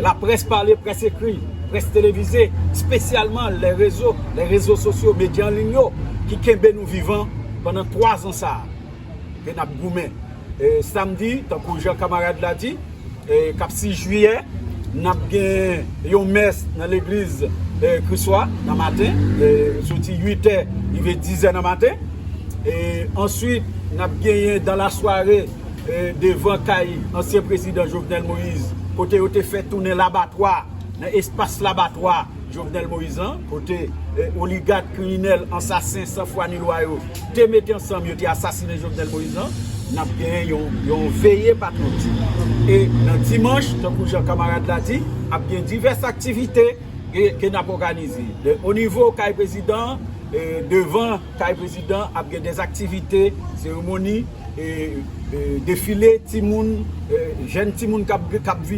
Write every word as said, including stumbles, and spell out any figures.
Laprès pale, près ekri, près televize, espesyalman lè rezo, lè rezo sosyo, medya an liy yo, ki kenbe nou vivan pandan twa zan sa a ke n ap goumen. E, samdi, tankou jan kanmarad la di, e, k ap sis jiyè, n ap gen yon mès nan legliz, e, Kriswa nan maten, e, soti uit è rive diz è nan maten. E answit, n ap genyen dan lasware, e, devan kay ansyen prezidan Jovenel Moïse, kote yo te fè tounen labatwa, nan espas labatwa Jovenel Moïse lan, kote, e, oligak, kriminèl, ansasen, san fwa ni lwa yo te mete ansanm, yo te asasinen Jovenel Moïse lan. N ap gen yon, yon veye patriyòtik. E nan dimanch, tankou jan kanmarad la di, ap gen divès aktivite ke, ke n ap òganize. O nivo kay prezidan, e, devan kay prezidan, ap gen dèzaktivite, seremoni, e, e, defile timoun, e, jèn timoun k ap, k ap vini.